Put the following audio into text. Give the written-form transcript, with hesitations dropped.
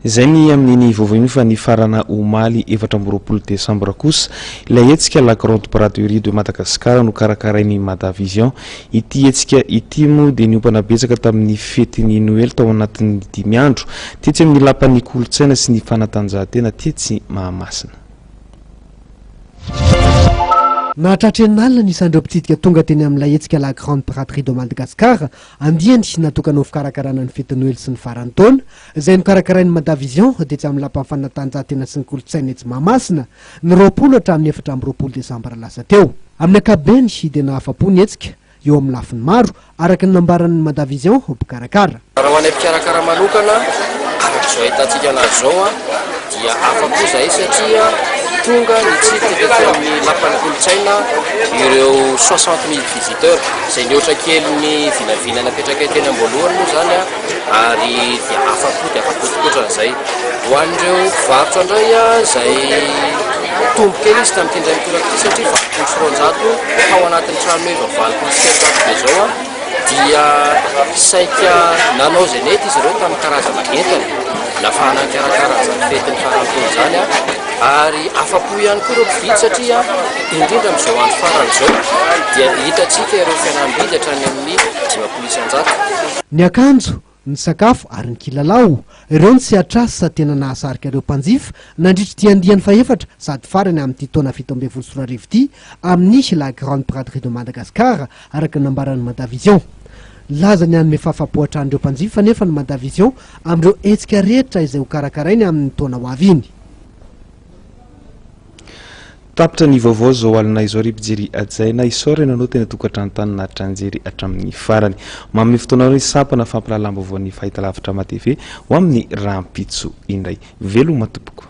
Izay ny amin'iny vaovao iny fa nifarana omaly 24 desambra kosa ilay hetsika La Grande Braderie de Madagascar nokarakarain'ny Madavision. Ity hetsika ity moa dia niompana betsaka tamin'ny fetin'ny Noely tao anatin'ny dimy andro tetsy amin'ny Lapan'ny Kolontsaina sy ny Fanatanjahantena tetsy Mahamasina. Nahatratra enina alina ny isan'ireo mpitsidika tonga teny amin'ilay hetsika La Grande Braderie de Madagascar, andiany natokana ho fikarakarana ny fetin'ny Noely sy ny faran'ny taona, izay nokarakarain'ny Madavision tetsy amin'ny Lapan'ny Fanatanjahantena sy ny Kolontsaina etsy Mahamasina, ny 20 hatramin'ny 24 desambra lasa teo. Amin'ny ankapobeny dia nahafa-po ny hetsika, eo amin'ny lafiny maro, araka ny nambaran'ny Madavision, mpikarakara. Raha ho anay mpikarakara manokana, araka izao ahitantsika anazy izao dia afa-po izahay satria tonga nitsidika teto amin'ny Lapan'ny Kolontsaina ireo 60 000 visiteurs, izay nihoatra kely ny vinavina napetrakay teny am-boalohany moa izany ary dia afa-po dia afa-po tokoatran'izay. Ho an'ireo mpivarotra indray izay nitombo kely izy tamin'ity indray mitoraka ity satria 280 tao anatin'ny tranoheva 380 be izao dia saika nanao izay nety izy ireo tamin'ny karazana entana nafahana nikarakara an'izany fetin'ny faran'ny taona izany ary afa-po ihany koa ireo mpividy satria indrindra amin'izao andro farany izao dia hitantsika ireo fihenam-bidy hatrany amin'ny 50%. Ny akanjo, ny sakafo ary ny kilalao, ireo ny sehatr'asa tena nahasarika ireo mpanjifa nandritra ity andiany fahefatra sady farany amin'ity taona 2017 ity amin'ny La Grande Braderie de Madagascar, araka ny nambaran'ny Madavision. Nilaza ny hanome fahafapo hatrany ireo mpanjifa anefa ny Madavision amin'ireo hetsika rehetra izay hokarakarainy amin'ny taona ho avy iny. Tapitra ny vaovao zao alina izao ry mpijery hajaina, isaorana ianao tena tokantrano tany naharitra nijery hatramin'ny farany. Manome fotoana anao ny sampana fampahalalam-baovaon'ny fahitalavitra Matv ho amin'ny rahampitso indray. Veloma tompoko.